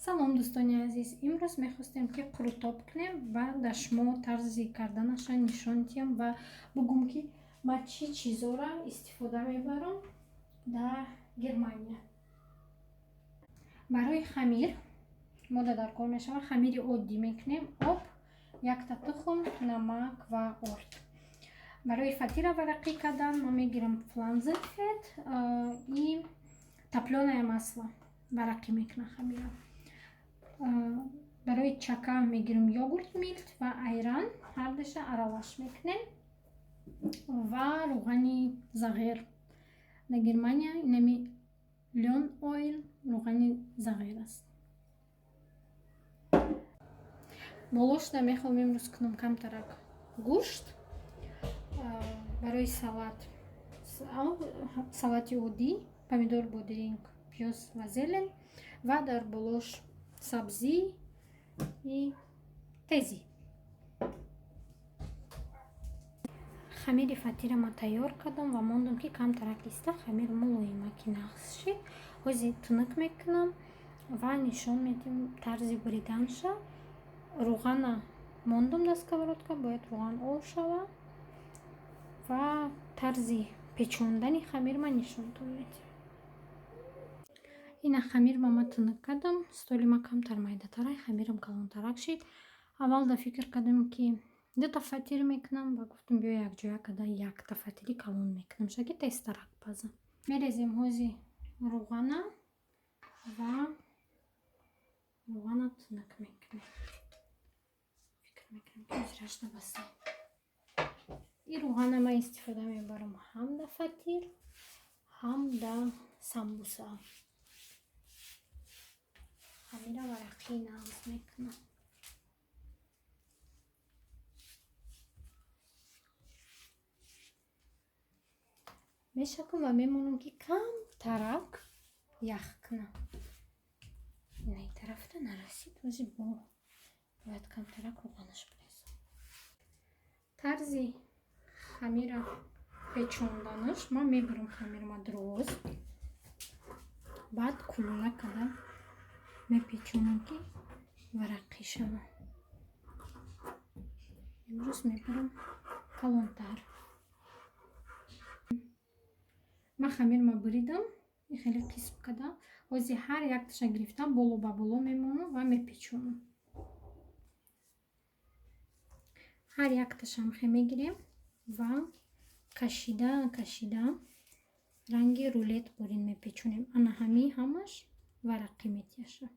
Салом, дӯстони азиз! Имрӯз мехостем, ки қурутоб кунем ва дар шумо тарзи карданаша нишон диҳам ва бугум, ки ман чӣ чизора истифода мебарам дар Германия. Барои хамир мода дар кор мешавад хамири оддӣ мекунем: об, якта тухм, намак ва орд. Барои фатира варақӣ кардан ман мегирам Pflanzenfett и топлёное масло, варақӣ мекунам хамира. Барои чака мегирам Joghurtmilch ва айран, ҳардуша аралаш мекунем, ва рӯғани зағир. Дар Германия инами Lönnöl, рӯғани зағир аст. Болошда мехоҳам имрӯз кунам камтарак гӯшт барои салат, салати оддӣ: помидор, бодиринг, пиёз ва зелень, ва дар болош сабзӣ и тезӣ. Хамири фатира ман тайёр кардам ва мондам, ки камтарак иста, хамир мулоима ки нағз шид. Ҳози тунук мекунам ва нишон медиҳам тарзи буриданша. Рӯғана мондам дар сковородка, бояд рӯған об шавад, ва тарзи печондани хамир ман нишонтон медиҳам. Ина хамирма ман тунук кардам. Столи ман камтар майдатарай, хамирам калонтарак шид. Аввал да фикр кардам, ки дута фатир мекунам, ва гуфтам, биё, якҷоя карда якта фатири калон мекунам, ша ки тезтарак пазам. Мерезем ҳози рӯғана ва рӯғана тунук мекунем. Фикр мекунам, ки ҳозирашда баса. И рӯғана ман истифода мебарам ҳам да фатир, ҳам да самбуса. Хамира варақӣ нағз мекунам. Мешакам ва мемонам, ки камтарак ях кунам. Инаи тарафта нарасид, ози бо бояд камтарак рӯғанаш бирезам. Тарзи хамира печонданаш: ман мебарам хамирма дроз, баъд кулула карда мепечонам, ки варақӣ шавад. Имрӯз мебарам калонтар. Ман хамирма буридам, хеле қисм карда. Ҳози ҳар якташа гирифта, боло ба боло мемонам ва мепечонам. Ҳар якташам хе мегирем ва кашида кашида ранги рулет бурин мепечонем. Ана ҳамин ҳамаш варақӣ метияша.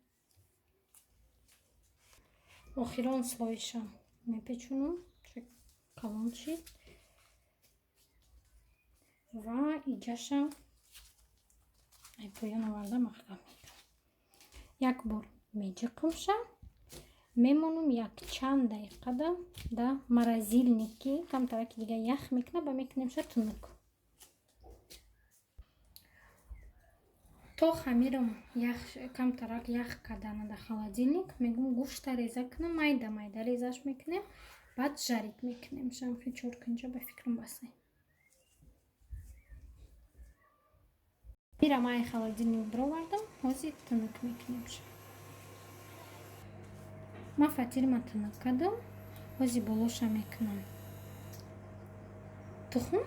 Охирон слойша мепечонам, калон шид, ва иҷаша ай поён оварда маҳкам мекунам. Як бор меҷиқамша, мемонам якчанд дақиқада да морозильник, ки камтараки дига ях мекунад, ба мекунемша тунук. То хамирам ях, камтарак ях кардана дар холодильник, мегум гӯшта реза кунам. Майда майда резаш мекунем, баъд жарить мекунем. Шамхи чоркунҷа ба фикрам басай. Ира ман холодильник бировардам, ҳозир тунук мекунемша. Ман фатирма тунук кардам, ҳозир болоша мекунам тухм.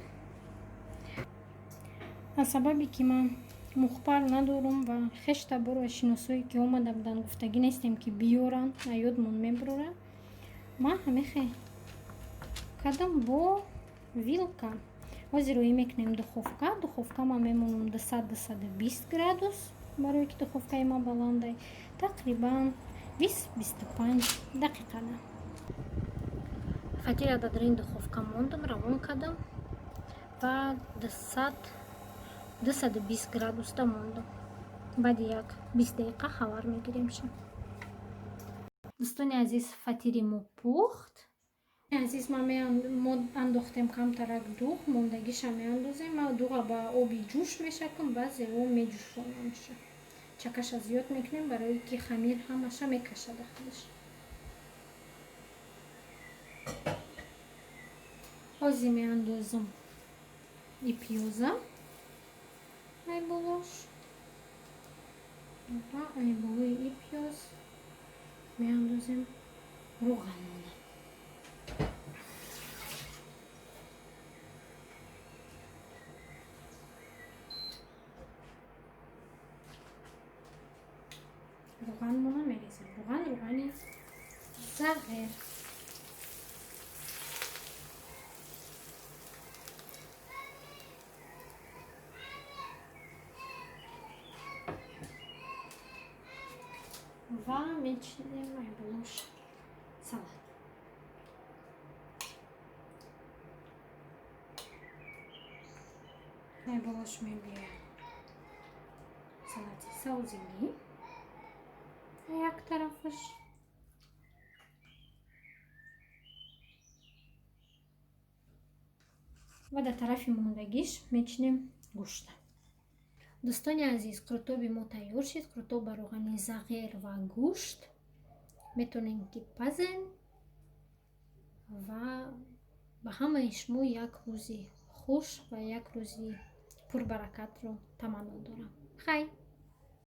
Аз сабабе ки ман мухпар надорам ва хештабор ва шиносое ки омада буданд, гуфтагӣ нестем, ки биёранд, ёдмон мебурорад, ман ҳамехе кардам бо вилка. Ҳозир рӯӣ мекунем духовка. Духовка ман мемонам 200, 220 градус, барое ки духовкаи ман баландай, тақрибан 20, 25 дақиқада. Фатира дар ин духовка мондам, равон кардам ва 220 градуста мондам. Баъди як 20 дақиқа хабар мегиремша. Дӯстони азиз, фатири мо пухт. Азиз, ма мо андохтем камтарак дуғ, мондагиша меандозем. Ма дуға ба оби ҷӯш мешакам, баъзе о меҷӯшонамша. Чакаша зиёд мекунем, барое ки хамир ҳамаша мекашада худаш. Ҳозир меандозам и пиёза ай болош ва ай болои и пиёз. Мерезем руғанмона. Руғанмона мерезем. Руған, руғани зағир. Ва мечинем айболош салат. Айболош мебиёяд салати савзигӣ як тарафаш, ва дар тарафи мондагиш мечинем гӯшта. Дӯстони азиз, қурутоби мо тайёр шид. Қурутоб ба равғани зағир ва гӯшт. Метавонем, ки пазен, ва ба ҳамаи шумо як рӯзи хуш ва як рӯзи пурбаракатро таманно дорам. Хай.